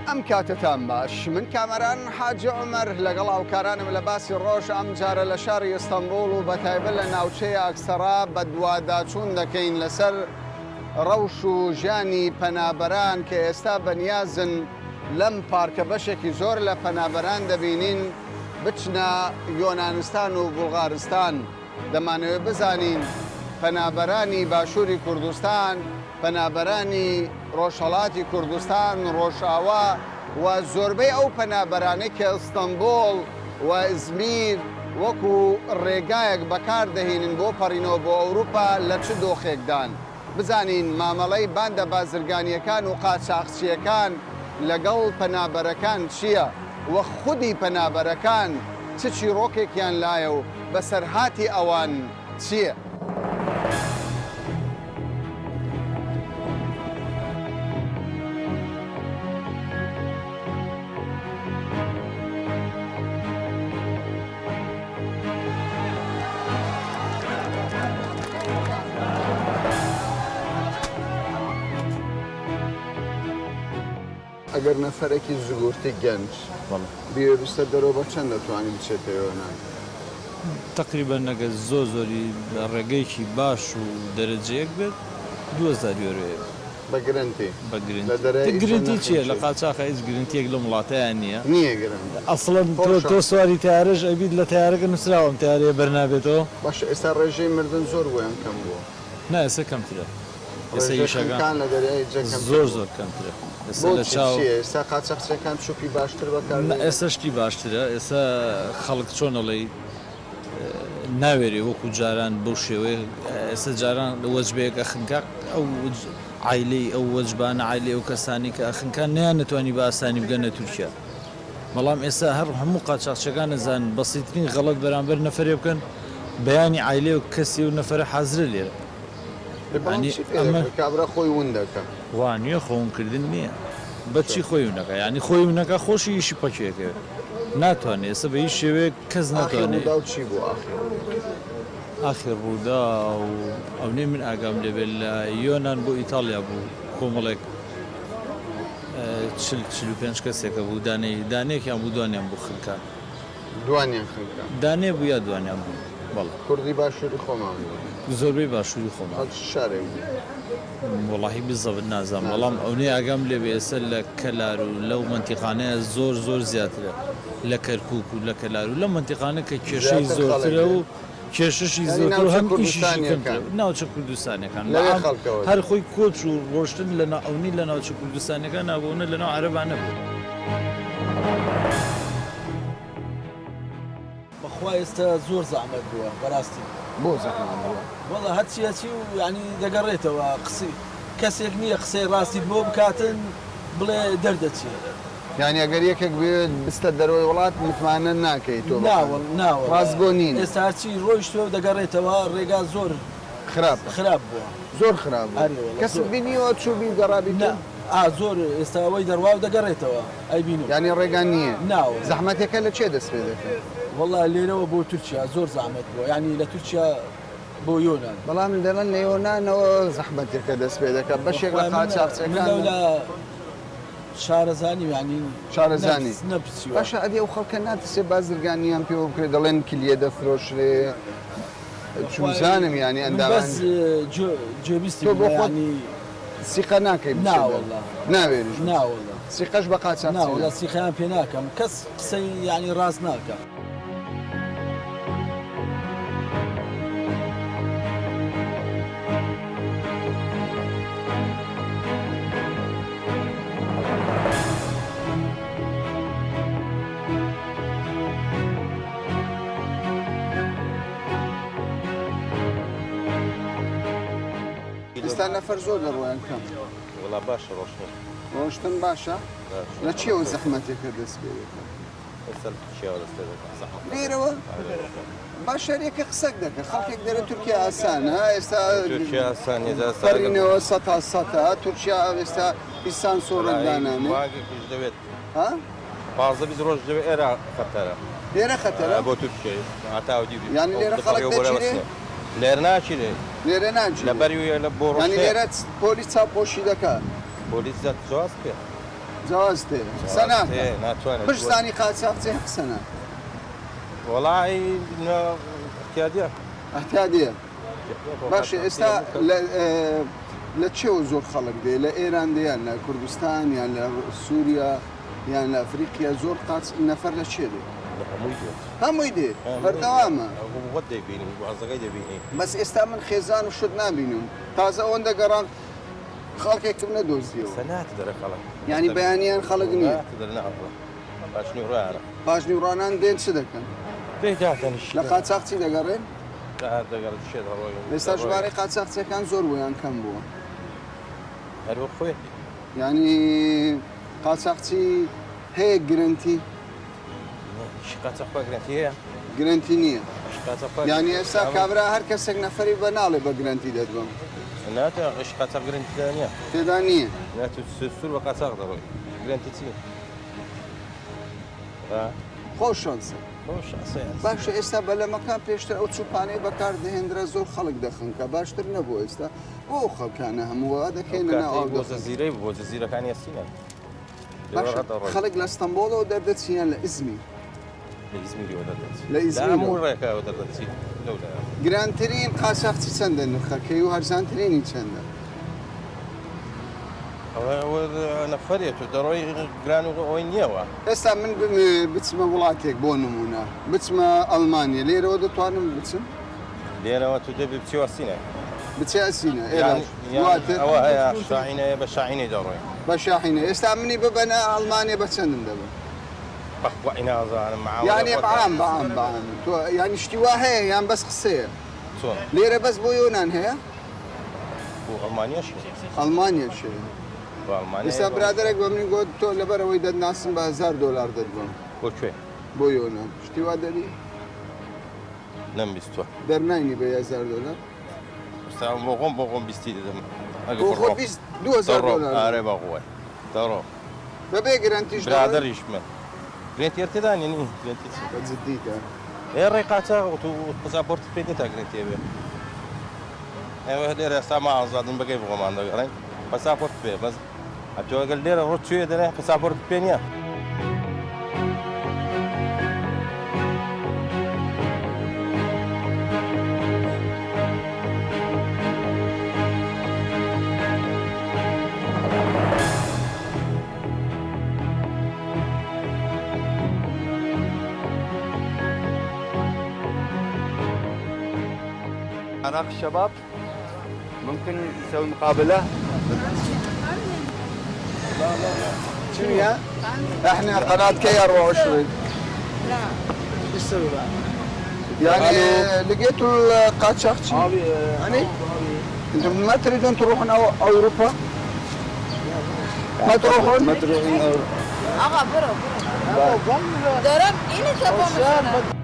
ئەم کاتەتان باش من کامەران حاجی عومەر لەگەڵ هاوکارانم لە باسی ڕۆژ ئەمجارە لە شاری ئیستەنبوڵ و بەتایبەت لە ناوچەی ئاکسەرا بەدواداچوون دەکەین لەسەر ڕەوش و ژیانی پەنابەران کە ئێستا بەنیازن لەم پارکە بەشێکی زۆر لە پەنابەران دەبینین بچنە یۆنانستان و بوڵغارستان. دەمانەوێت بزانین پەنابەرانی باشووری کوردستان، پەنابەرانی ڕۆژهەڵاتی کوردستان، ڕۆژئاوا و زۆربەی ئەو پەنابەرانەی کە ئیستەنبوڵ و ئیزمیر وەکو ڕێگایەک بەکار دەهینن بۆ پەڕینەوە بۆ ئەوروپا لە چ دۆخێکدان؟ بزانین مامەڵەی باندە بازرگانییەکان و قاچاخچییەکان لەگەڵ پەنابەرەکان چییە و خودی پەنابەرەکان چ چیڕۆکێکیان لایە و بەسەرهاتی ئەوان چییە؟ ئەگەر نەفەرێکی زگورتی گەنج بیەوێ بچتە دەرەوە بە چەند دەتوانی بچێتە یۆنان؟ تەقریبەن ئەگەر زۆر زۆری ڕێگەیەکی باش و دەرەجەیەک بێت 2000 یۆرۆیە. بە گرنتی؟ بە گرنتی. لە دەرەی ئیشە گرنتی چیە لە قاچاخە هیچ گرنتیەک لەم وڵاتەیا نیە. نیە گرنتی. ئەسڵەن تۆ تۆ سواری تەیارەش ئەبیت لە تەیارەکە نوسراوە ئەم تەیارەیە بەر نابێتەوە. باشە ئێستا ڕێژەی مردن زۆر بووە یان کەم بووە؟ نا ئێستا کەمترە. ئێستا ڕێژەی ئیشەکان خنکان لە دەریای ئیجە کەمتر زۆر بووە. زۆر کەمترە. ئێستا لە بۆچی چاو. چیە ئێستا قاچاخچیەکان چوپی باشتر بەکار نا دێنن؟ ئێستا شتی باشترە ئێستا خەڵک چۆن ئەڵێی ناوێرێ وەکو جاران بەو شێوەیە ئێستا جاران وەجبەیەک ئەخنکا ئەو عایلەی ئەو وەجبانە عایلەی ئەو کەسانەی کە ئەخنکان نەیانەتوانی بە ئاسانی بگەنە تورکیا بەڵام ئێستا هەر هەموو قاچاخچیەکان ئەزانن بەسیترین غەڵەت بەرامبەر نەفەرێ بکەن بەیانی عایلەی و کەسی و نەفەرە حازرە لێرە بەڵام یانی چی پێ ئەمە دەکرێ کابرا خۆی ون دەکا. وا نیە خۆ ون کردن نیە بە چی خۆی ون ئەکا یانی خۆی ون ئەکا خۆشی ئیشی پەکی ئەکەوێ ناتوانێ ئێستا بە هیچ شێوەیەک کەس ئاخی ناتوانێ. ڕووداو چی بوو ئاخی ڕووداو؟ ئاخی ڕووداو ئەونەی من ئاگام لێ بێ لە یۆنان بۆ ئیتاڵیا بوو کۆمەڵێک 40 45 کەسێکە بوو دانەی دانەیەکیان بوو دوانیان بوو خنکان. دوانیان خنکا. دانەیە بوو یا دوانیان بوو بەڵێ. کوردی باشووری خۆمان بوون. زۆربەی باشووری خۆمان. خەڵکی چ شارێک بوون؟ وەڵاهی بزەبت نازانم بەڵام ئەونەی ئاگام لێ بێ ئێستا لە کەلار و لەو مەنتیقانەیە زۆر زۆر زیاترە لە کەرکوک و لە کەلار و لەم مەنتیقانە کە کێشەی زیاتر خەڵک زۆرترە و دێن. کێشەشی یانی زۆرترە و ناوچە هەم ئیشیشی کەمترە کوردستانیەکان. ناوچە کوردستانیەکان لەوێ بەعام خەڵکەوە هەر دێن. خۆی کۆچ و ڕۆشتن لە نا ئەونەی لە ناوچە کوردستانیەکان نابوو ئەونە لە ناو عەرەبا نەبوو. بەخوا ئێستا زۆر زەحمەت بووە بەراستی. بۆ زەحمەت بووە؟ وەڵا هەرچی ئەچی و یانی دەگەڕێتەوە قسەی کەسێک نییە قسەی ڕاستیت بۆ بکاتن بڵێ دەردەچێ. یانی ئەگەر یەکێک بێت بچتە دەرەوەی وڵات متمانە ناکەی تۆ بە نا خەڵک وەڵ نا وەڵا ڕاستگۆ نین. ئێستا هەرچی ڕۆیشتوە و دەگەڕێتەوە ڕێگا زۆر خراپە. خراپ بووە. زۆر خراپ بووە. ئەرێ وەڵا کەست زۆر. بینیوە چووبی و گەڕابی تۆ؟ نا ئا زۆر ئێستا ئەوەی دەڕوا و دەگەڕێتەوە. ئەیبینم. یانی ڕێگا نییە؟ نا وەڵا. زەحمەتەکە لە چێ دەست پێ دەکا؟ وەڵا لێرەوە بۆ تورکیا زۆر زەحمەت بووە یانی لە تورکیا بۆ یۆنان. بەڵام دەڵێن لە یۆنانەوە زەحمەتەکە دەست پێ دەکا بەشێک لە بەخوای من من قاچاخچیەکان. لەولا شارەزانی یانی شارەزانی نەپچیوە. باشە ئەدی ئەو خەڵکە ناترسێ بازرگانیان پێوە بکرێ دەڵێن کلیە دەفرۆشرێ چوزانم یانی من ئەندامان. بەس گوێبیستی تۆ بۆ بوومە خۆت یانی. سیقە ناکەی نا بچێ دەر وەڵا. ناوێریش نا بچی وەڵا. سیقەش بە نا قاچاخچی وەڵا نا. سیقەیان پێ ناکەم کەس قسەی یانی ڕاست ناکا. ئێستا نەفەر زۆر دەڕۆیان کەم. وەڵا باشە ڕۆشتن. ڕۆشتن باشە؟ لە چیەوە زەحمەتێکە دەست پێ دەکات؟ ئێستا لە تورکیاوە دەست پێ دەکەن زەحمەت. لێرەوە؟ باشە یەکە قسەک دەکە خەڵکێک دەرێ تورکیا ئاسانە ئێستا تورکیا ئاسان نیە جا ئێستا پەرینەوە سەتا سەتە تورکیا ئێستا هیچ سانسۆرت دانانێ. مانگێکیش دەوێت. ها؟ 15 20 ڕۆژ دەوێت ئێرە خەتەرە. لێرە خەتەرە؟ بۆ تورکیا هەتا ئەو دیو یانی لێرە خەڵک دەگیرێ؟ لێرە ناگیرێ. لێرە ناگیرێ. لەبەر لە بۆ یانی لێرە پۆلیس چاوپۆشی دەکا. پۆلیس جواز پێ. جواز تێ قسە ناکا. بشزانی قاچاخچی هەر قسە ناکا. وەڵای ئیعتیادیە. ئیعتیادیە. باشە ئێستا لە چێوە زۆر خەڵک دێ لە ئێران دێ یان لە کوردستان یان لە سووریا یان لە ئەفریقیا زۆر قاچ نەفەر لە چێ دێ؟ هەمووی دێت. هەمووی دێ بەردەوامە. خۆت دەیبینی وازەکەی دەبینی. بەس ئێستا من خێزان و شت نابینم تازە ئەوەندە گەڕام خەڵکێکم نەدۆزیەوە. ئێستا ناتە دەرێ خەڵک. یانی بەیانیان خەڵک نییە. ناتە دەرێ ناوەڵا. پاش نیوەڕۆیانە. پاش نیوەڕانان دێن چ دەکەن؟ دەی دادەنیشن. لە قاچاخچی دەگەڕێن؟ دەگەڕێن شێت هەڵۆین. ئێستا ژمارەی قاچاخچیەکان زۆر بووە یان کەم بووە؟ هەر وەک خۆیەتی. یانی قاچاخچی هەیە گرەنتی؟ قاچاخ خوا گرەنتی هەیە؟ گرەنتی نییە. یانی ئێستا کابرا هەر کەسێک نەفەری بە ناڵێ بە گرەنتی دەتبەم. ناتە ئیش قاچاخ گرەنتی تێدا نییە. تێدا نییە. نا تو سوور بە قاچاخ دەڕۆی. گرەنتی چی؟ خۆ شانسە. باشە ئێستا بەلەمەکان پێشتر ئەو چوپانەی بەکار دەهێنرا زۆر خەڵک دەخنکا باشتر نەبوو ئێستا بۆ ئەو خەڵکانە هەموو وا دەکەینە ناو ئاو بۆ جەزیرەی بۆ جەزیرەکانی ئەسینە. باشە خەڵک لە ئەستەنبوڵەوە دەردەچی یان لە ئیزمیر؟ لە ئیزمیرەوە دەردەچی. لە ئیزمیرەوە. لە هەموو ڕێکەوە دەردەچی لەو لایەوە. گرانترین قاچاخچی چەندە نرخەکەی و هەرزانترینی چەندە؟ ئەوە نەفەرێ تۆ دەڕۆی گران و ئەوەی نییەوە. ئێستا من بمەوێ بچمە وڵاتێک بۆ نموونە بچمە ئەڵمانیا لێرەوە دەتوانم بچم؟ لێرەوە تۆ دەبێ بچی ئەسینە. بچێ ئەسینە ئێرەش دواتر ئەوە هەیە شاحینە هەیە بە شاحینەی دەڕۆی. بە شاحینە ئێستا منی ببەنە ئەڵمانیا بە چەندم دەبەن؟ بەخوا نازانم معاوەلە یانی خۆتە. بەعام بەعام بەعام تۆ یانی شتی وا هەیە یان بەس قسەیە؟ چۆن؟ لێرە بەس بۆ یۆنان هەیە؟ بۆ ئەڵمانیاش هەیە. ئەڵمانیاش هەیە. بۆ ئەڵمانیا ئێستا برادەرێک بە منی گۆت تۆ لەبەر ئەوەی دەتناسم بە هەزار دۆلار دەتبەم. بۆ کوێ؟ بۆ یۆنان. شتی وا دەری؟ نەمبیستووە. دەرناینی بە هەزار دۆلار؟ ئێستا بۆ خۆم بۆ خۆم بیستی دەدەم. ئەگەر بۆ خۆت بڕۆم. 20 2000 دەڕۆم. دۆلار. ئارێ بە خۆی. دەڕۆم. بەبێ گرەنتیش دەڕۆی؟ برادەریشمە. گرەنتی هەر تێدا نییە نی گرەنتی چی؟ بە جدیتە؟ ئێ ڕێی قاچاغ تۆ پاساپۆرتت پێ نییە تا گرەنتی هەبێ. ئێمە لێرە ئێستا ما ئازادین بە کەیف خۆمان دەگەڕێین پاساپۆرت پێ بەس ئەتۆ ئەگەر لێرە ڕۆت چوێ دەرێ پاساپۆرت پێ نییە. عراق الشباب ممكن نسوي مقابلة شنو يا؟ احنا قناة كي 24 لا ايش تسوي بعد؟ يعني لقيتوا القاچاقچي يعني انتم ما تريدون تروحون أو- اوروبا؟ ما تروحون؟ ما تروحون آقا برو برو دارم اینو تپا میکنم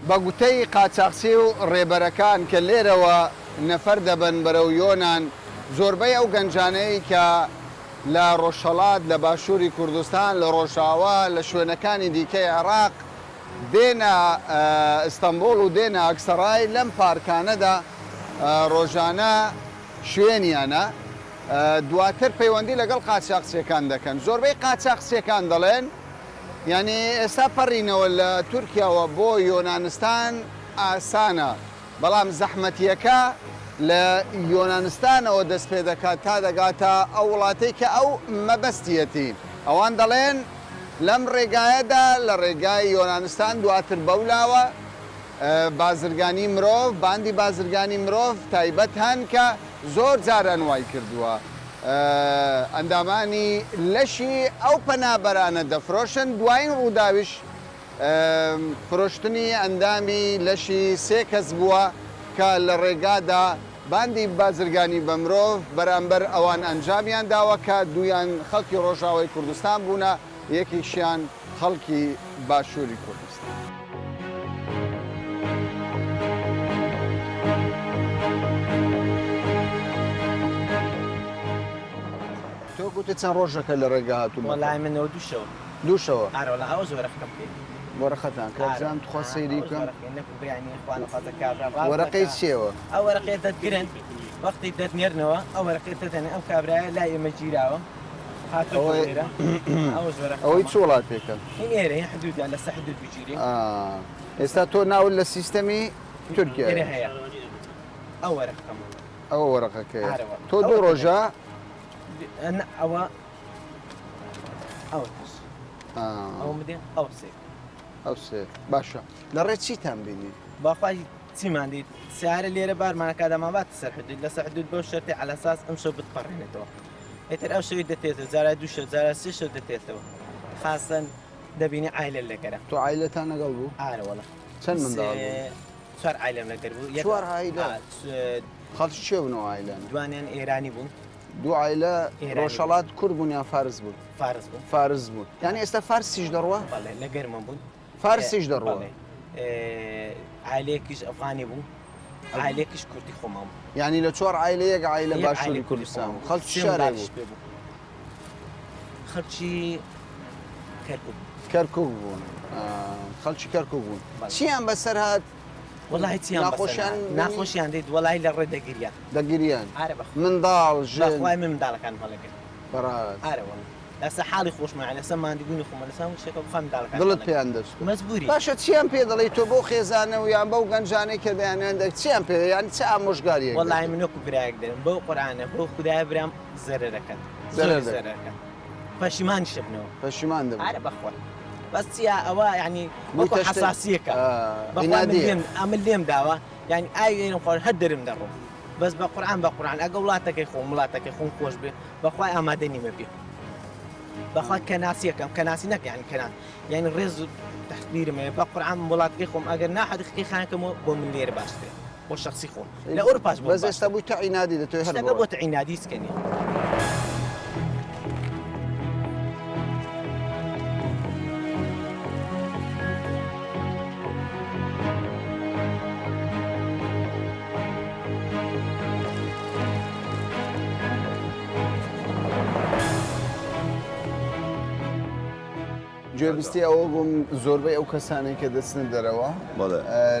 بە گوتەی قاچاخچی و ڕێبەرەکان کە لێرەوە نەفەر دەبەن بەرەو یۆنان، زۆربەی ئەو گەنجانەی کە لە ڕۆژهەڵات، لە باشووری کوردستان، لە ڕۆژاوا، لە شوێنەکانی دیکەی عێراق دێنە ئیستەنبوڵ و دێنە ئاکسەڕای لەم پارکانەدا ڕۆژانە شوێنیانە، دواتر پەیوەندی لەگەڵ قاچاخچیەکان دەکەن. زۆربەی قاچاخچیەکان دەڵێن یانی ئێستا پەڕینەوە لە تورکیاوە بۆ یۆنانستان ئاسانە، بەڵام زەحمەتییەکە لە یۆنانستانەوە دەست پێ دەکات تا دەگاتە ئەو وڵاتەی کە ئەو مەبەستیەتی. ئەوان دەڵێن لەم ڕێگایەدا لە ڕێگای یۆنانستان دواتر بەولاوە بازرگانی مرۆڤ، باندی بازرگانی مرۆڤ تایبەت هەن کە زۆر جاران وای کردووە ئەندامانی لەشی ئەو پەنابەرانە دەفرۆشن، دوایین ڕووداویش فرۆشتنی ئەندامی لەشی سێ کەس بووە کە لە ڕێگادا باندی بازرگانی بە مرۆڤ بەرامبەر ئەوان ئەنجامیان داوە کە دوویان خەڵکی ڕۆژئاوای کوردستان بوونە یەکێکیان خەڵکی باشووری کوردستان. تۆ گوتت چەند ڕۆژەکە لە ڕێگا هاتوومەتەوە؟ وەڵای منەوە دوو شەوە. دوو شەوە؟ ئارە وەڵا ئەوە زۆرە خەم پێ. وەرەقەتان کاک جان تخوا سەیری بکەم. وەرەقەی وەرەقەی چیەوە؟ ئەو وەرەقەیە دەتگرن وەختی دەتنێرنەوە ئەو وەرەقەیە دەدەنێ ئەم کابرایە لای ئێمە گیراوە هاتووە لێرە ئەوە زۆرە ئەوەی چ وڵاتێکە؟ هین ئێرە هین حدودە لەسەر حدود بگیرێ. ئێستا تۆ ناوت لە سیستەمی تورکیا ئێرە هەیە ئەو وەرەقەم ئەوە وەرەقەکەیە تۆ دوو ڕۆژە ئەوە ئەوە ئەوە بدێ ئەو سێ ئەو سێ باشە لە ڕێ چیتان بینی؟ باخوای چیمان دیت سیارە لێرە بارمانەکە دەمانبات سەر حدود لەسەر حدود بەو شەرتی عەلەساس ئەم شەو بتپەڕێنێتەوە ئیتر ئەو شەوی دەتێتەوە جارا دوو شەو جارا سێ شەو دەتێتەوە خاصەن دەبینی عایلە لەگەرە تۆ عایلەتان لەگەڵ بوو؟ ئارە وەڵا چەند منداڵ بوو؟ چوار عایلەم لەگەر بوو چوار عایلە خەڵکی چێ بوون ئەو عایلانە؟ دوانیان ئێرانی بوون دوو عایلە ڕۆژهەڵات کورد بوون یان فارس بوون؟ فارس بوون. فارس بوون. یانی ئێستا فارسیش دەڕوا؟ بەڵێ لە گەرمە بوون. فارسیش دەڕوا؟ بەڵێ. عایلەیەکیش ئەفغانی بوو، عایلەیەکیش کوردی خۆمان بوو. یانی لە چوار عایلە یەک عایلە باشووری کوردستان بوو. خەڵکی چ شارێک بوو؟ خەڵکی کەرکووک. کەرکووک بوون. خەڵکی کەرکووک بوون. چییان بەسەر هات؟ وەڵاهی چیان ناخۆشیان ناخۆشیان دیت وەڵاهی لە ڕێ دەگریان دەگریان ئارە بەخوا منداڵ ژن بەخوای من منداڵەکانم هەڵەگرت بەڕاست ئارە وەڵا لەسە حاڵی خۆشمە لەسە ماندیبوونی خۆمە لەسە هەموو شتێکە بخوا منداڵەکان دڵت پێیان دەچتۆ مەجبوری باشە چیان پێ دەڵێی تۆ بەو خێزانە و یان بەو گەنجانەی کە دەیانەوێن دەر چیان پێ یان چ ئامۆژگاریەک وەڵاهی من وەکو برایەک دەرم بەو قورئانە بەو خودایە برام زەرەرەکەن زەرەر زەرەرەکەن پەشیمانیش دەبنەوە پەشیمان دەبن ئارە بەخوا بەس چیە ئەوە یعنی وەکو حەساسیەکە ئەمن لێم داوە یعنی ئاوی ئێرم خوارد هەر دەرم دەڕۆم بەس بە قورعان بە قورعان ئەگە وڵاتەکەی خۆم وڵاتەکەی خۆم خۆش بێ بەخوای ئامادە نیمە بێ بەخوا کەناسیەکەم کەناسی نەک یعنی کەناس یعنی ڕێز و تەقدیرم هەیە بە قورعان وڵاتەکەی خۆم ئەگەر ناحەدیقەکەی خانەکەم بۆ من لێرە باشترە بۆ شخصی خۆم لە ئەوروپاش بۆ بەس ئێستا بوویتە عینادی دەتەوێ هەر شتەکە بۆتە عینادی هیچ کە نییە. گوێبیستی ئەوە بووم زۆربەی ئەو کەسانەی کە دەچنە دەرەوە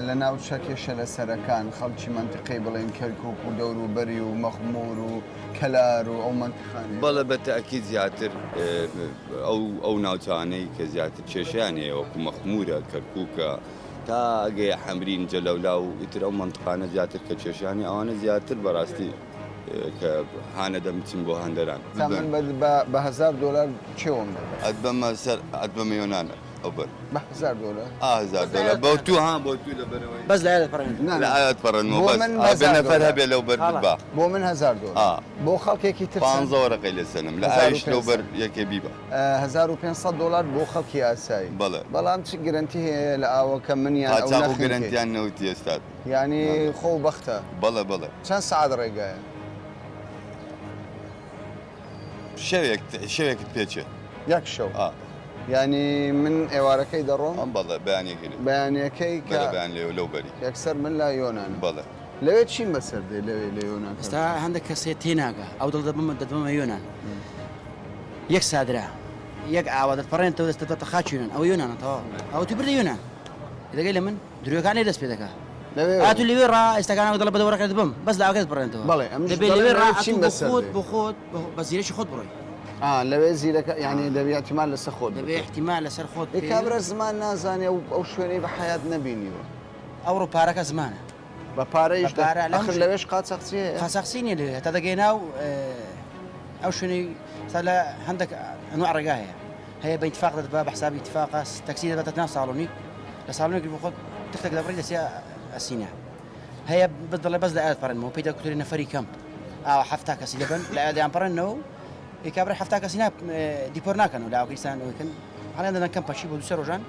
لە ناوچە کێشە لەسەرەکان خەڵکی مەنتیقەی بڵێن کەرکوک و دەوروبەری و مەخمور و کەلار و ئەو مەنتیقانەی. بەڵێ بە تەئکید زیاتر ئەو ئەو ناوچانەی کە زیاتر کێشەیان هەیە وەکو مەخمورە، کەرکوکە تا ئەگەیە حەمرین، جەلەولا و ئیتر ئەو مەنتقانە زیاتر کە کێشەیان هەیە ئەوانە زیاتر بەڕاستی کە هانەدەم بچن بۆ هەندەران. تا من بە هەزار دۆلار کێوم دەبەی؟ ئەتبەمە سەر ئەتبەمە یۆنان ئەوبەر. بە هەزار دۆلار؟ ئا هەزار دۆلار بۆ تو ها بۆ تو لەبەرئەوەی. بەس لە ئایات پەڕێنم. نا لە نا ئایات پەڕێنمەوە بۆ بەس من ئا بێ هەزار نەفەر دۆلار. هەبێ لەو بەر بتبا. بۆ من هەزار دۆلار. ئا. بۆ خەڵکێکی تر چەند؟ پانزە وەرەقەی لێ سەنم لە هەزار و ئایش لەو پێنج بەر سەد. یەکێ بیبا. 1500 دۆلار بۆ خەڵکی ئاسایی. بەڵێ. بەڵام چ گرەنتی هەیە لە ئاوەکە من یان ئەو قاچاخ و نەخنکێ؟ گرەنتیان نەوتی ئێستا. یانی خۆ و بەختە. بەڵێ بەڵێ. چەند سەعات ڕێگایە؟ شەوێک شەوێکت پێ چێ. یەک شەو. ئا. یانی من ئێوارەکەی دەڕۆم. ئەم بەڵێ بەیانیەکەی لێ. بەیانیەکەی کە. بەرە بەیان لێ لەو بەری. یەکسەر من لە یۆنانم. بەڵێ. لەوێ چیم بەسەر دێ لەوێ لە یۆنان؟ ئێستا هەندێک کەس هەیە تێناگا ئەو دڵ دەبمە دەتبەمە یۆنان یەک سادرا یەک ئاوا دەتپەڕێنتەوە دەست دەبەتە خاکی یۆنان ئەوە یۆنانە تەواو ئەوە تو بردە یۆنان دەگەی لە من درۆکان لێ دەست پێ دەکا لەوێ ئاتو لەوێ ڕا ئێستاکان ئەو دەڵێ بە دەوەرەکە دەبم بەس لە ئاوەکە دەتپەڕێنتەوە بەڵێ ئەمنیش دەبێ دەڵێم لەوێ ڕا لەوێ ئەتوو چیم بۆ بەسەر خۆت دێ؟ بۆ خۆت بە زیرەکی خۆت بڕۆی ئا لەوێ زیرەکە یانی دەبێ احتیمال لەسەر خۆت دەبێ بکەی احتیمال لەسەر خۆت ئێ بکەی کابرا زمان نازانێ و ئەو شوێنەی بە حەیات نەبینیوە. ئەوڕۆ پارەکە زمانە. بە پارەیش بە پارە لە ئەخر هەموو لەوێش قاچاخچی هەیە؟ قاچاخچی نییە لەوێ هەتا دەگەیە ناو ئەو شوێنەی تا لە هەندێک ئەنواع ڕێگا هەیە هەیە بە ئیتفاق دەتبا بە حسابی ئیتفاقە تەکسی دەباتە ناو ساڵۆنی لە ساڵۆنێک بۆ خۆت تختێک دەبڕی دەچێ ئەسینە هەیە بەس دەڵێ بەس لە ئایات پەڕێنمەوە پێی دەکوترێ نەفەری کەم ئاوا 70 کەسی دەبن لە ئایادیان پەڕێنەوە ئی کابرا 70 کەسی نا دیپۆر ناکەن و لاوەکەیسان ئەوەکەن هەڵیان دەدەن کەم پەشی بۆ دوو سێ ڕۆژان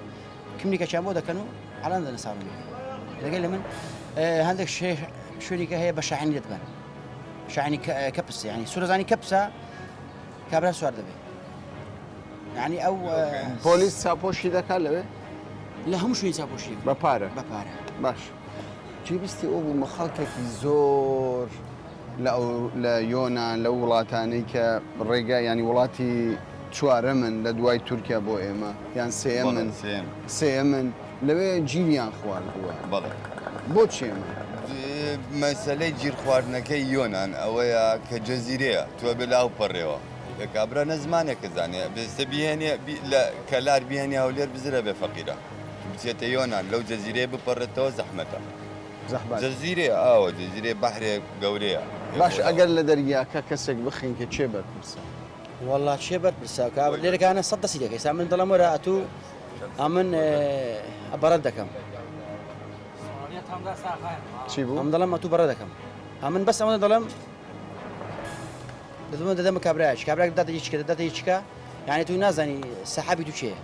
کمنیکەکیان بۆ دەکەن و هەڵیان دەدەنە ساڵۆنێک لەگەل لە من هەندێک شێ. شوێنێکە هەیە بە شاحنی دەتبەن شاحنی کەپس یعنی سورەزانی کەپسە کابرا سوار دەبێت یعنی ئەو پۆلیس چاپۆشی دەکات لەوێ لە هەموو شوێن چاپۆشی بە پارە بە پارە باش جێبیستی ئەو بوومە خەڵکێکی زۆر لە ئەو لە یۆنان لەو وڵاتانەی کە ڕێگا ینی وڵاتی چوارەمن لە دوای تورکیا بۆ ئێمە یان سێیەمن سێیەمن لەوێ گیریان خواردووە. بەڵێ. بۆ چی ئەمە؟ مەسەلەی گیر خواردنەکەی یۆنان ئەوەیە کە جەزیرەیە تۆ ئەبێ لە ئاو پەڕێوە ئێ کابرا نە زمانێکە زانێ ئەبێ ئێستا بیهێنێ لە کەلار بیهێنێ هەولێر بزر ئەبێ فەقیرە بچێتە یۆنان لەو جەزیرەیە بپەڕێتەوە زەحمەتە. زەحمەت. جەزیرەیە ئاوە جەزیرەیە بەحرێک گەورەیە. باش ئەگەر لە دەریاکە کەسێک بخنکێ کێ بەرپرسە؟ وەڵا کێ بەرپرسە کابرا لێرەکانە سەد دەستی دەکەی سا من دەڵێم وەرە ئەتوو ئەمن بەڕەت دەکەم چی بوو؟ ئەم دەڵێم ئەتوو بەڕە دەکەم ئەمن بەس ئەوەندە دەڵێم دەدەمە دەدەمە کابرایش کابراک دادە هیچکە دەداتە هیچکە یعنی تو نازانی سەحابی تو کێیە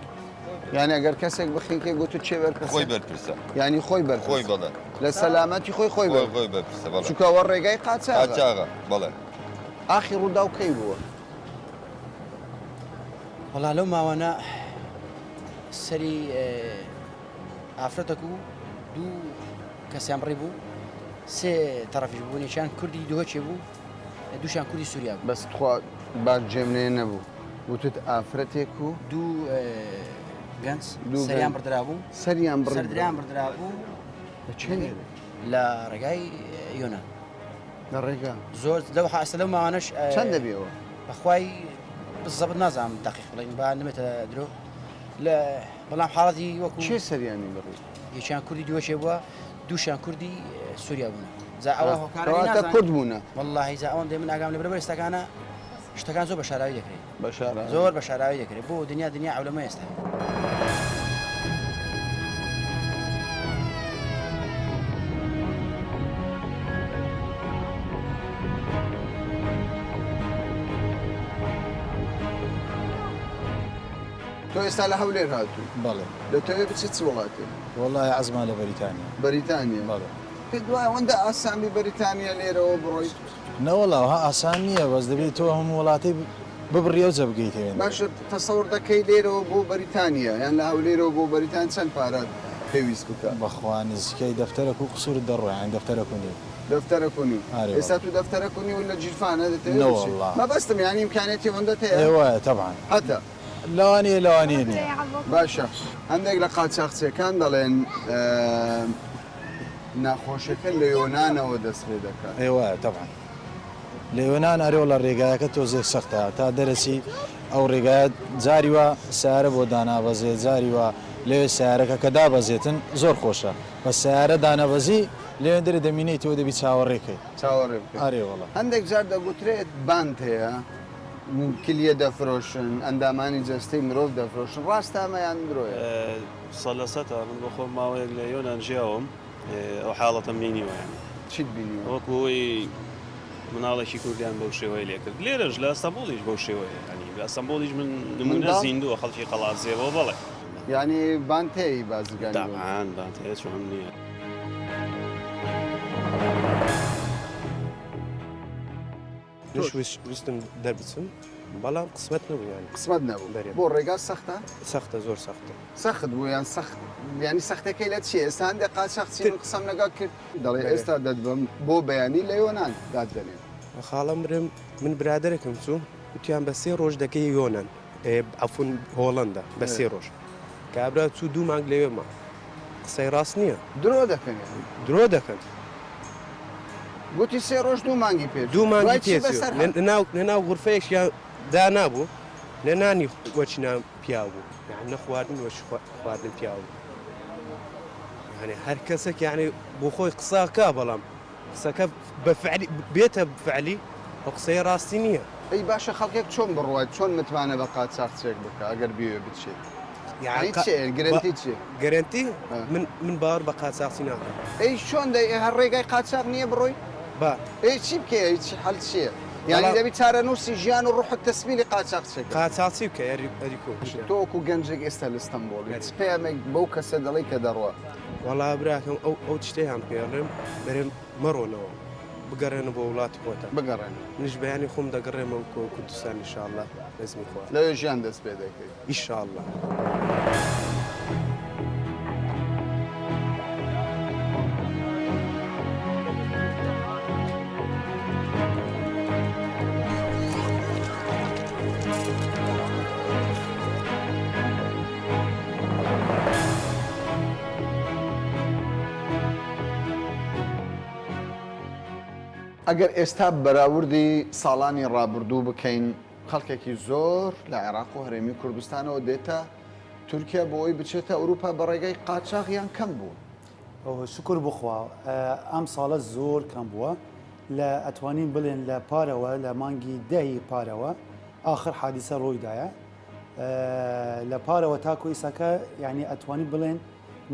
یعنی ئەگەر کەسێک بخنکێ گوتت چێ بەرپرسە خۆی بەرپرسە یعنی خۆی بەرپرسە خۆی بەڵێ لە سەلامەتی خۆی خۆی خۆی خۆی بەرپرسە بەڵێ چونکە ئەوە ڕێگای قاچاغە قاچاغە بەڵێ ئاخی ڕووداو کەی بووە؟ وەڵا لەو ماوانە سەری ئافرەتەک و دوو کەسیان بڕی بوو سێ تەڕەفیش بوون یەکیان کوردی دهۆکێ بوو دووشیان کوردی سووریا بوو. بەس تخوا باش جێم لێ نەبوو وتت ئافرەتێک و. دوو گەنج سەریان بڕدرابوو. سەریان بڕ. سەریان بڕدرابوو. لە چێ لە ڕێگای یۆنان. لە ڕێگا. زۆر لەو حاسە لەو ماوانەش. چەند دەبیەوە؟ بەخوای بزەبت نازانم دەقیق بڵێین با نەبێتە درۆ لە بەڵام حاڵەتی وەکو کێ سەریانی بڕی؟ یەکیان کوردی دووەکێ بووە دووشیان کوردی سووریا بوونە جا ئەوە هۆکارەکەی کەواتە نازانم کورد بوونە. وەڵڵاهی جا ئەوەندەی من ئاگام لێ بەرەبەر ئێستاکانە شتەکان زۆر بە شاراوی دەکرێت بە شاراوی زۆر بە شاراوی دەکرێت بۆ دنیا دنیا عەولەمە ئێستا. تۆ ئێستا لە هەولێر هاتووی؟ بەڵێ. دەتەوێ بچیت چ وڵاتێ؟ وەڵای عەزمان لە بەریتانیا. بەریتانیا؟ بەڵێ. پێت وایە ئەوەندە ئاسان بی بەریتانیا لێرەوە بڕۆیت؟ نەوەڵا وەها ئاسان نییە بەس دەبێت تۆ هەموو وڵاتەی ببڕی ئەوجا بگەیتە وێندەرێ. باشە تەسەور دەکەی لێرەوە بۆ بەریتانیا یان لە هەولێرەوە بۆ بەریتان چەند پارەت پێویست بکا؟ بەخوا نزیکەی دەفتەرەک و قسورت دەڕوا یانی دەفتەرەک و نیو. دەفتەرەک و نیو. ئارێ ئێستا وەڵا. تو دەفتەرەک و نیو لە جیرفانە دەتەوێ بچی؟ نەوەڵا. مەبەستم یانی ئیمکانیەتی ئەوەندەت هەیە؟ ئێ وایە تەبعەن. هەتە. لەوانەیە لەوانەیە نییە. باشە هەندێک لە قاچاخچیەکان دەڵێن ناخۆشیەکە لە یۆنانەوە دەست پێ دەکات. ئێ وایە تەبعەن لە یۆنان ئەرێ وەڵا رێگایەکە تۆزێک سەختە تا دەرەچی ئەو رێگایە جاری وا سەیارە بۆ دانابەزێ جاری وا لەوێ سەیارەکە کە دابەزێتن زۆر خۆشە بەس سەیارە دانەبەزی لەوێ دەرێ دەمینێیتەوە دەبی چاوەڕێ کەی. چاوەڕێ بکەی. ئەرێ وەڵا. هەندێک جار دەگوترێت باند هەیە کلیە دەفرۆشن، ئەندامانی جەستەی مرۆڤ دەفرۆشن، ڕاستە ئەمە یان درۆیە؟ سەد لە سەتە، من بۆ خۆم ماوەیەک لە یۆنان ژیاوم ئەو حاڵەتەم بینیوە یانی. چیت بینیوە؟ وەکو ئەوەی مناڵێکی کوردیان بەو شێوەیە لێ کرد لێرەش لە ئەستەنبوڵیش بەو شێوەیە یانی لە ئەستەنبوڵیش من نموونە منداڵ؟ زیندووە خەڵکی قەڵادزێ بۆ بەڵێ. یانی باند هەیە بازرگانی بەو؟ تەبعەن باند هەیە چۆن نییە. منیش ویستم دەربچم بەڵام قسمەت نەبوو یانی. قسمەت نەبوو بەرێ. بۆ ڕێگا سەختە؟ سەختە زۆر سەختە. سەخت بوو یان سەخت یانی سەختەکەی لە چیە ئێستا هەندێک قاچاخچی من قسەم لەگەڵ کرد دەڵێ ئێستا دەتبەم بۆ بەیانی لە یۆنان داتدەنێم. خاڵە مرم من برادەرێکم چوو وتیان بە سێ ڕۆژ دەگەی یۆنان عەفون هۆڵەندا بە سێ ڕۆژ کابرا چوو دوو مانگ لەوێ ما قسەی ڕاست نییە. درۆ دەکەن یانی. درۆ دەکەن. گوتی سێ ڕۆژ دوو مانگی پێ دوو مانگی پێ ناو ناو غرفەیەکیان دانابوو نە نانی وەچی نان پیاو بوو یان نە خواردن وەچ خواردن پیاو بوو یعنی هەر کەسێک یعنی بۆ خۆی قساکە بەڵام قسەکە بە فعلی بێتە فعلی ئەو قسەیە ڕاستی نییە. ئەی باشە خەڵکێک چۆن بڕوات چۆن متمانە بە قاچاخچێک بکا ئەگەر بیەوێ بچێت یانی چێ گرەنتی چیە؟ گەرەنتی من من باوەڕ بە قاچاخچی ناکەم. ئەی چۆن دەی هەر ڕێگای قاچاخ نییە بڕۆی؟ با. ئەی چی بکەی ئەی چی حەل چییە؟ یانی دەبی چارەنووسی ژیان و ڕوحت تەسمیلی قاچاخچێک بکەی. قاچاخچی بکە ئەری ئەری کۆ. تۆ وەکوو گەنجێک ئێستا لە ستەنبوڵی چ پەیامێک بەو کەسە دەڵێی کە دەڕوا؟ وەڵا براکەم ئەو ئەو شتەیان پێڵێم دەرێم مەڕۆنەوە بگەڕێنە بۆ وڵاتی خۆتان بگەڕێنەوە. منیش بەیانی خۆم دەگەڕێمەوە بۆ کوردستان ئیشاڵڵا بەزنی خوا. لەوێ ژیان دەست پێ دەکەی. ئیشاڵڵا. ئەگەر ئێستا بەراوردی ساڵانی ڕابردوو بکەین، خەڵکێکی زۆر لە عێراق و هەرێمی کوردستانەوە دێتە تورکیا بۆ ئەوەی بچێتە ئەوروپا بە ڕێگای قاچاغ یان کەم بوون؟ شوکر بۆ خوا ئەم ساڵە زۆر کەم بووە لە ئەتوانین بڵێن لە پارەوە لە مانگی دە ی پارەوە ئاخر حادیسە ڕوویدایە لە پارەوە تاکو ئیساکە یعنی ئەتوانی بڵێن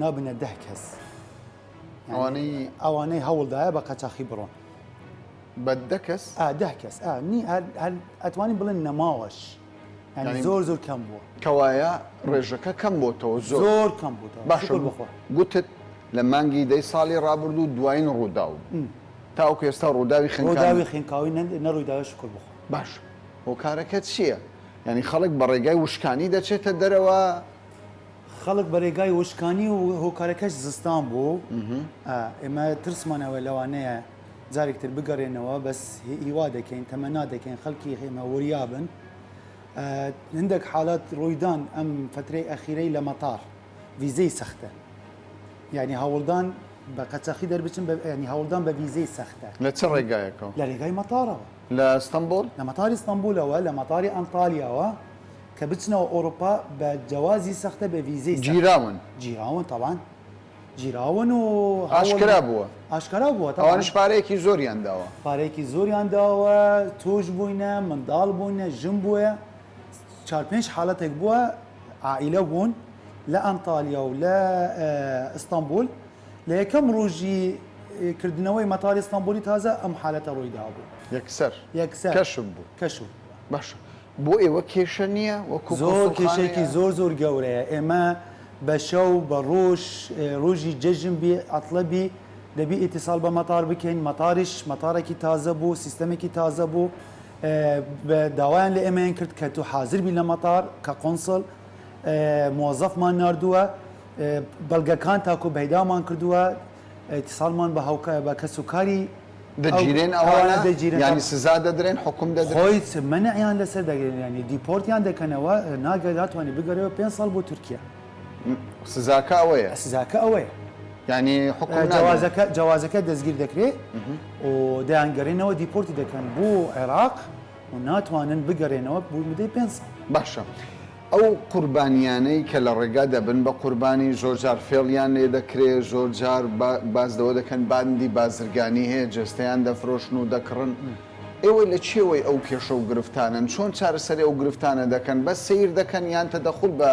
نابنە ده کەس ئەوانەی ئەوانەی هەوڵدایە بە قەچاخی بڕۆن بە دە کەس ده کەس نی ئەتوانی بڵێن نەماوەش یعنی زۆر زۆر کەم بووە کەوایە ڕێژەکە کەم بۆتەوە زۆر زۆر کەم بووتەوە باشە بخۆ گوتت لە مانگی دەی ساڵی ڕابردوو دوایین ڕووداو تاوەکو ئێستا ڕووداوی خنکاوی ڕووداوی خنکاوی نەڕوویداوە شکر بخۆ باش هۆکارەکە چییە؟ یانی خەڵک بە ڕێگای وشکانی دەچێتە دەرەوە؟ خەڵک بە رێگای وشکانی و هۆکارەکەش زستان بوو ئێمە ترسمان ئەوە لەوانەیە جارێک تر بگەڕێنەوە بەس هیوا دەکەین تەمەنا دەکەین خەڵکی ئێمە وریا بن هەندێک حالات ڕوویدان ئەم فترەی ئەخیرەی لە مەتار ڤیزەی سەختە یعنی هەوڵدان بە قەچەخی دەربچن ینی هەوڵدان بە ڤیزەی سەختە لە چ ڕێگایەکەوە؟ لە ڕێگای مەتارەوە لە ئەستەنبوڵ؟ لە مەتاری ئیستەنبوڵەوە لە مەتاری ئەنتالیاوە کە بچنەوە ئەوروپا بە جەوازی سەختە بە ڤیزەی سەختە. گیراون؟ گیراون تەبعەن گیراون و هەوڵ ئاشکرا بووە؟ ئاشکرا بووە تەبعەن. ئەوانیش پارەیەکی زۆریان داوە. پارەیەکی زۆریان داوە، تۆش بووینە، منداڵ بووینە، ژن بووە، چار پێنج حاڵەتێک بووە عائیلە بوون لە ئەنتالیا و لە ئیستەنبوڵ لە یەکەم ڕۆژی کردنەوەی مەتاری ئیستەنبوڵی تازە ئەم حالەتە ڕووی دابوو. یەکسەر یەکسەر کەشف بوو. کەشف. باشە بۆ ئێوە کێشە نییە وەکو زۆر کێشەیەکی زۆر زۆر گەورەیە ئێمە بە شەو بە ڕۆژ ڕۆژی جەژن بی عەتڵە بی دەبی ئیتیساڵ بە مەتار بکەین مەتاریش مەتارێکی تازە بوو سیستەمێکی تازە بوو داوایان لە ئێمەیان کرد کە تۆ حازر بی لە مەتار کە قونسڵ مۆزەفمان ناردووە بەڵگەکان تاکو بەیدامان کردووە ئیتیساڵمان بە هاوکە بە کەس و کاری دەگیرێن ئەوانە دەگیرێن یانی سزا دەدرێن حوکم دەدرێن؟ خۆی مەنعیان لەسەر دەگرێن یانی دیپۆرتیان دەکەنەوە ناگە ناتوانانی بگەرەوە پێ ساڵ بۆ تورکیا. سزاکە ئەوەیە؟ سزاکە ئەوەیە. یانی حوکم نادرێن؟ جەوازەکە جەوازەکە دەستگیر دەکرێت و دەیانگەرێنەوە دیپۆرتی دەکەن بۆ عێراق و ناتوانن بگەرێنەوە بۆ مدەی پێ ساڵ. باشە ئەو قوربانیانەی کە لە ڕێگا دەبن بە قوربانی زۆرجار فێڵیان لێ دەکرێ، زۆرجار باس لەوە دەکەن باندی بازرگانی هەیە جەستەیان دەفرۆشن و دەکڕن، ئێوە لە چێوەی ئەو کێشە و گرفتانەن؟ چۆن چارەسەری ئەو گرفتانە دەکەن؟ بەس سەیر دەکەن یان تەدەخول بە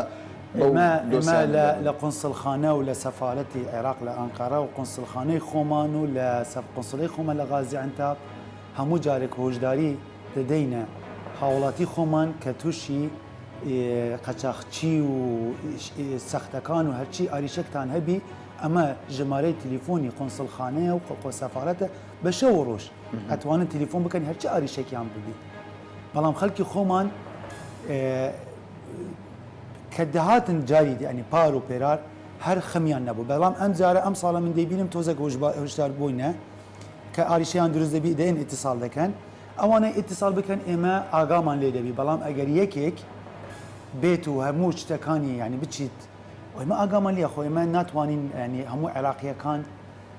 بەو ئێمە ئێمە دۆسیانە لە دەبن؟ لە قونسڵخانە و لە سەفارەتی عێراق لە ئەنقەرە و قونسڵخانەی خۆمان و لە سەف قونسڵەی خۆمان لە غازی عەنتاب هەموو جارێک هۆشداری دەدەینە هاوڵاتی خۆمان کە توشی قەچاخچی و سەختەکان و هەرچی ئاریشەکتان هەبی ئەمە ژمارەی تلیفۆنی قونسڵخانەیە و سەفارەتە بە شەو و ڕۆژ ئەتوانن تلیفۆن بکەن هەرچی ئاریشەکیان ببی بەڵام خەڵکی خۆمان کە دەهاتن جاری ینی پار و پێرار هەر خەمیان نەبوو بەڵام ئەم جارە ئەم ساڵە من دەیبینم تۆزێک هۆشدار بووینە کە ئاریشەیان دروست دەبی دێن ئیتیساڵ دەکەن ئەوانەی ئیتیساڵ بکەن ئێمە ئاگامان لێ دەبی بەڵام ئەگەر یەکێک بێت و هەموو شتەکانی یعنی بچیت ئێمە ئاگامان لێ خۆ ئێمە ناتوانین ینی هەموو عێراقیەکان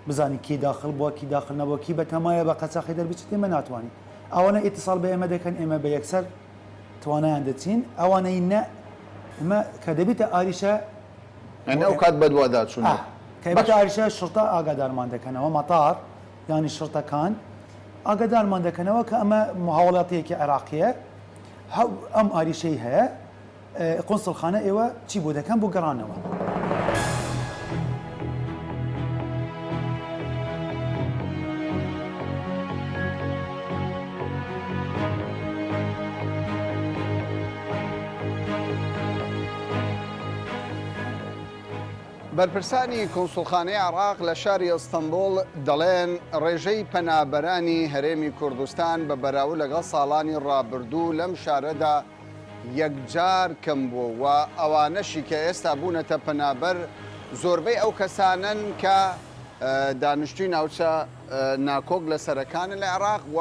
بزانین کی داخل بووە کی داخل نەبووە کی بەتەمایە بە قەچاخی دەربچێت ئێمە ناتوانین ئەوانە ئیتیساڵ بە ئێمە دەکەن ئێمە بە یەکسەر توانایان دەچین ئەوانەی نە ئێمە کە دەبیتە ئاریشە یعنی ئەو کات بەدواداچوون کە بێتە ئاریشە شرطە ئاگادارمان دەکەنەوە مەتار یانی شرطەکان ئاگادارمان دەکەنەوە کە ئەمە هاوڵاتیەکی عێراقیە ئەم ئاریشەی هەیە قونسڵخانە ئێوە چی بۆ دەکەن بۆ گەڕانەوە. بەرپرسانی کونسوڵخانەی عێراق لە شاری ئەستەنبوڵ دەڵێن، ڕێژەی پەنابەرانی هەرێمی کوردستان بە بەراورد لەگەڵ ساڵانی ڕابردوو لەم شارەدا یەکجار کەم بووە و ئەوانەشی کە ئێستا بوونەتە پەنابەر زۆربەی ئەو کەسانەن کە دانیشتووی ناوچە ناکۆک لەسەرەکانن لە عێراق و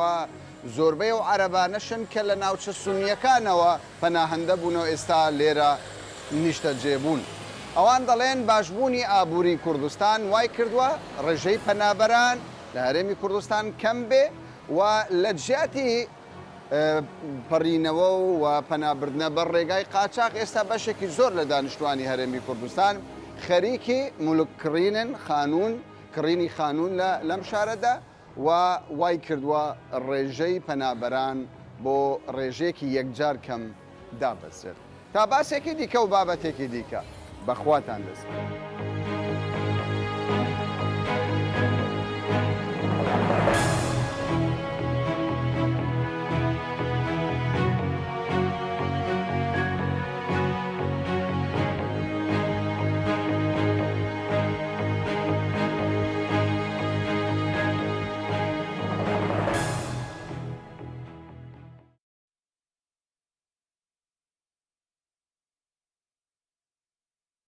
زۆربەی ئەو عەرەبانەشن کە لە ناوچە سونییەکانەوە پەناهەندە بوون و ئێستا لێرە نیشتەجێ بوون. ئەوان دەڵێن باشبوونی ئابووری کوردستان وای کردووە ڕێژەی پەنابەران لە هەرێمی کوردستان کەم بێ و لە جیاتی پەڕینەوە و پەنابردنە بەر ڕێگای قاچاخ ئێستا بەشێکی زۆر لە دانیشتوانی هەرێمی کوردستان خەریکی مولک کڕینن، خانوون، کڕینی خانوون لە لەم شارەدا. و وای کردووە ڕێژەی پەنابەران بۆ ڕێژەیەکی یەکجار کەم دابەزێت. تا باسێکی دیکە و بابەتێکی دیکە بە خواتان دەسپێرم.